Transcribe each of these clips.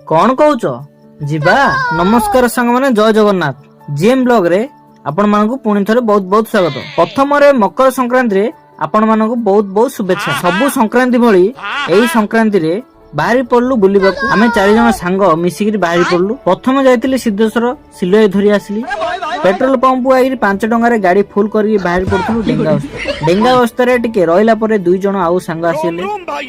କଣ କହୁଛ, ଯିବା? ନମସ୍କାର ସାଙ୍ଗମାନେ, ଜୟ ଜଗନ୍ନାଥ। ଜିଏମ୍ ବ୍ଲଗ ରେ ଆପଣ ମାନଙ୍କୁ ପୁଣି ଥରେ ବହୁତ ବହୁତ ସ୍ୱାଗତ। ପ୍ରଥମରେ ମକର ସଂକ୍ରାନ୍ତିରେ ଆପଣ ମାନଙ୍କୁ ବହୁତ ବହୁତ ଶୁଭେଚ୍ଛା। ସବୁ ସଂକ୍ରାନ୍ତି ଭଳି ଏଇ ସଂକ୍ରାନ୍ତିରେ ବାହାରି ପଡିଲୁ ବୁଲିବାକୁ। ଆମେ 4 ଜଣ ସାଙ୍ଗ ମିଶିକିରି ବାହାରି ପଡିଲୁ। ପ୍ରଥମେ ଯାଇଥିଲି ସିଦ୍ଧେଶ୍ୱର, ସିଲୁଆଇ ଧରି ଆସିଲି। ପେଟ୍ରୋଲ ପମ୍ପକୁ ଆଇକି 5 ଟଙ୍କାରେ ଗାଡି ଫୁଲ କରିକି ବାହାରି ପଡୁଥିଲୁ ଡେଙ୍ଗା ବସ୍ତା। ଡେଙ୍ଗା ବସ୍ତାରେ ଟିକେ ରହିଲା ପରେ 2 ଜଣ ଆଉ ସାଙ୍ଗ ଆସିଗଲେ।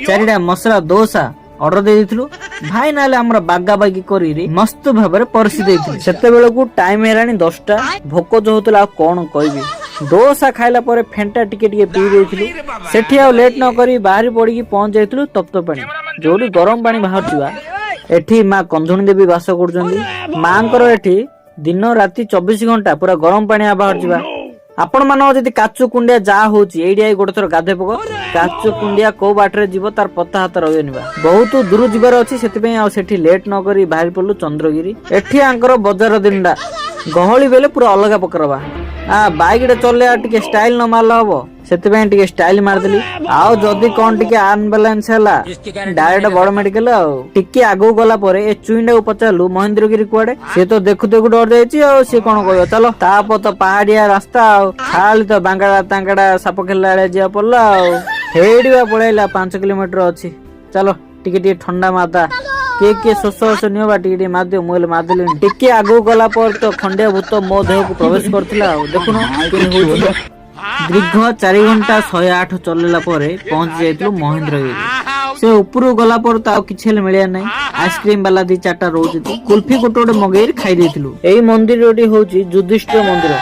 ଚାରିଟା ମସଲା ଦୋସା ଅର୍ଡର ଦେଇ ଦେଇଥିଲୁ। ଭାଇ ନହେଲେ ଆମର ବାଗା ବାଗି କରିକି ମସ୍ତ ଭାବରେ ପରସି ଦେଇଥିଲୁ। ସେତେବେଳକୁ ଟାଇମ ହେଲାଣି 10ଟା। ଭୋକ ଯୋଉ ହଉଥିଲା, ଆଉ କଣ କହିବି। ଦୋସା ଖାଇଲା ପରେ ଫେଣ୍ଟା ଟିକେ ଟିକେ ପିଇ ଦେଇଥିଲୁ। ସେଠି ଆଉ ଲେଟ୍ ନ କରି ବାହାରି ପଡିକି ପହଞ୍ଚି ଯାଇଥିଲୁ ତପ୍ତ ପାଣି, ଯୋଉଠି ଗରମ ପାଣି ବାହାରୁଥିବା। ଏଠି ମା କନ୍ଧୁଣୀ ଦେବୀ ବାସ କରୁଛନ୍ତି। ମାଙ୍କର ଏଠି ଦିନ ରାତି 24 ଘଣ୍ଟା ପୁରା ଗରମ ପାଣି ବାହାରୁଥିବା। ଆପଣ ମାନଙ୍କ ଯଦି କାଚୁ କୁଣ୍ଡିଆ ଯାହା ହଉଛି, ଏଇଠି I ଗୋଟେ ଥର ଗାଧେଇ ପକ। କାଚୁ କୁଣ୍ଡିଆ କୋଉ ବାଟରେ ଯିବ, ତାର ପତା ହାତ ରହିବନି ବା। ବହୁତ ଦୂର ଯିବାର ଅଛି, ସେଥିପାଇଁ ଆଉ ସେଠି ଲେଟ୍ ନ କରି ବାହାରି ପଡିଲୁ ଚନ୍ଦ୍ରଗିରି। ଏଠି ଆଙ୍କର ବଜାର ଦିନଟା ଗହଳି ବେଲେ ପୁରା ଅଲଗା ପ୍ରକାର ବା। ବାଇକ୍ ଟା ଚଲେଇବା ଟିକେ ଷ୍ଟାଇଲ ନ ମାରିଲେ ହବ? ସେଥିପାଇଁ ଟିକେ ଷ୍ଟାଇଲ ମାରିଦେଲି। ଆଉ ଯଦି କଣ ଟିକେ ଅନବାଲାନ୍ସ ହେଲା, ଡାଇରେକ୍ଟ ବଡ ମେଡିକାଲ। ଆଉ ଟିକେ ଆଗକୁ ଗଲା ପରେ ଏ ଚୁଇଁଟାକୁ ପଚାରିଲୁ, ମହେନ୍ଦ୍ରଗିରି କୁଆଡେ? ସିଏ ତ ଦେଖୁ ଦେଖୁ ଡରି ଯାଇଛି, ଆଉ ସିଏ କଣ କହିବ। ଚାଲ, ତାପ ତ ପାହାଡିଆ ରାସ୍ତା, ଆଉ ଖାଲି ତ ବାଙ୍ଗାଡା ତାଙ୍ଗାଡା ସାପ ଖେଳିଲା ବେଳେ ଯିବାକୁ ପଡିଲା। ଆଉ ହେଇଠି ବା ପଳେଇଲା, 5 କିଲୋମିଟର ଅଛି। ଚାଲ, ଟିକେ ଟିକେ ଥଣ୍ଡା ମାଦା। କିଏ କିଏ ଶୋଷ ଶୋଷ ନିଅ ବା, ଟିକେ ଟିକେ ମାରିଦିଅ। ମୁଁ ହେଲେ ମାରିଦେଲିଣି। ଟିକେ ଆଗକୁ ଗଲା ପରେ ତ ଖଣ୍ଡିଆ ଭୂତ ମୋ ଦେହକୁ ପ୍ରବେଶ କରିଥିଲା। ଆଉ ଦେଖୁନ କେମିତି ହଉଛି। ଦୀର୍ଘ 4 ଘଣ୍ଟା 108 ଚଲେଇଲା ପରେ ପହଞ୍ଚି ଯାଇଥିଲୁ ମହେନ୍ଦ୍ରଗିରି। ସେ ଉପରକୁ ଗଲା ପରେ ତ ଆଉ କିଛି ହେଲେ ମିଳିବା ନାହିଁ। ଆଇସ୍କ୍ରିମ ବାଲା ଦି ଚାରିଟା ରହୁଛନ୍ତି, କୁଲଫି ଗୋଟେ ଗୋଟେ ମଗେଇ ଖାଇ ଦେଇଥିଲୁ। ଏଇ ମନ୍ଦିରଟି ହଉଛି ଯୁଧିଷ୍ଠିର ମନ୍ଦିର,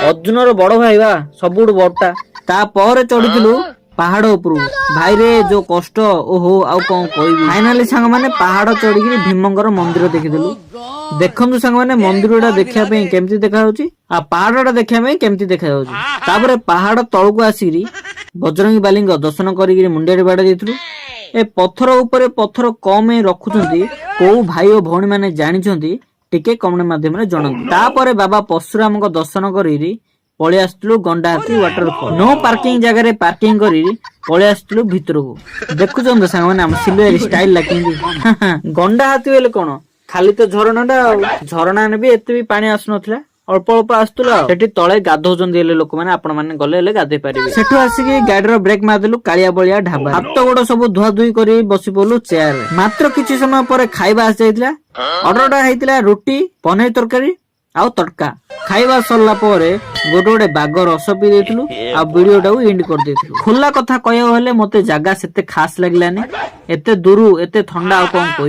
ଅର୍ଜୁନର ବଡ ଭାଇ ବା, ସବୁଠୁ ବଡଟା। ତାପରେ ଚଢିଥିଲୁ ପାହାଡ ଉପରକୁ। ଭାଇରେ, ଯୋଉ କଷ୍ଟ, ଓହୋ, ଆଉ କଣ କହିବି। ଫାଇନାଲି ସାଙ୍ଗମାନେ, ପାହାଡ ଚଢିକିରି ଭୀମଙ୍କର ମନ୍ଦିର ଦେଖିଦେଲୁ। ଦେଖନ୍ତୁ ସାଙ୍ଗମାନେ, ମନ୍ଦିରଟା ଦେଖିବା ପାଇଁ କେମିତି ଦେଖାଯାଉଛି ଆଉ ପାହାଡଟା ଦେଖିବା ପାଇଁ କେମିତି ଦେଖାଯାଉଛି। ତାପରେ ପାହାଡ ତଳକୁ ଆସିକିରି ବଜରଙ୍ଗୀ ବାଲିଙ୍କ ଦର୍ଶନ କରିକିରି ମୁଣ୍ଡିଆରେ ବାଡେଇ ଦେଇଥିଲୁ। ଏ ପଥର ଉପରେ ପଥର କମ ରଖୁଛନ୍ତି, କୋଉ ଭାଇ ଓ ଭଉଣୀ ମାନେ ଜାଣିଛନ୍ତି, ଟିକେ କମେଣ୍ଟ ମାଧ୍ୟମରେ ଜଣାନ୍ତୁ। ତାପରେ ବାବା ପରଶୁରାମଙ୍କ ଦର୍ଶନ କରିକି ପଳେଇ ଆସିଥିଲୁ ଗଣ୍ଡାହାତୀ ୱାଟରଫଲ। ନୋ ପାର୍କିଂ ଜାଗାରେ ପାର୍କିଂ କରି ପଳେଇ ଆସିଥିଲୁ ଭିତରକୁ। ଦେଖୁଛନ୍ତି ସାଙ୍ଗମାନେ, ଆମ ସିଲୁଆରି ଷ୍ଟାଇଲ କେମିତି। ଗଣ୍ଡା ହାତୀ ବୋଇଲେ କଣ, ଖାଲି ତ ଝରଣା ଟା। ଆଉ ଝରଣାରେ ବି ଏତେ ବି ପାଣି ଆସୁନଥିଲା, ଅଳ୍ପ ଅଳ୍ପ ଆସୁଥିଲା। ଆଉ ସେଠି ତଳେ ଗାଧଉଛନ୍ତି ହେଲେ ଲୋକମାନେ, ଆପଣ ମାନେ ଗଲେ ହେଲେ ଗାଧେଇ ପାରିବେ। ସେଠୁ ଆସିକି ଗାଡିର ବ୍ରେକ୍ ମାରିଦେଲୁ କାଳିଆ ବଳିଆ ଢାବା। ହାତ ଗୋଡ ସବୁ ଧୁଆ ଧୁଇ କରି ବସି ପଡିଲୁ ଚେୟାର। ମାତ୍ର କିଛି ସମୟ ପରେ ଖାଇବା ଆସିଯାଇଥିଲା। ଅର୍ଡର ଟା ହେଇଥିଲା ରୁଟି, ପନିର ତରକାରୀ ଆଉ ତଡକା। ଖାଇବା ସରିଲା ପରେ ଗୋଟେ ଗୋଟେ ବାଗ ରସ ପିଇ ଦେଇଥିଲୁ ଆଉ ଭିଡିଓ ଟାକୁ ଏଣ୍ଡ କରିଦେଇଥିଲୁ। ଖୋଲା କଥା କହିବାକୁ ହେଲେ ମତେ ଜାଗା ସେତେ ଖାସ ଲାଗିଲାନି। ଏତେ ଦୂରୁ ଏତେ ଥଣ୍ଡା, ଆଉ କଣ କହିବି।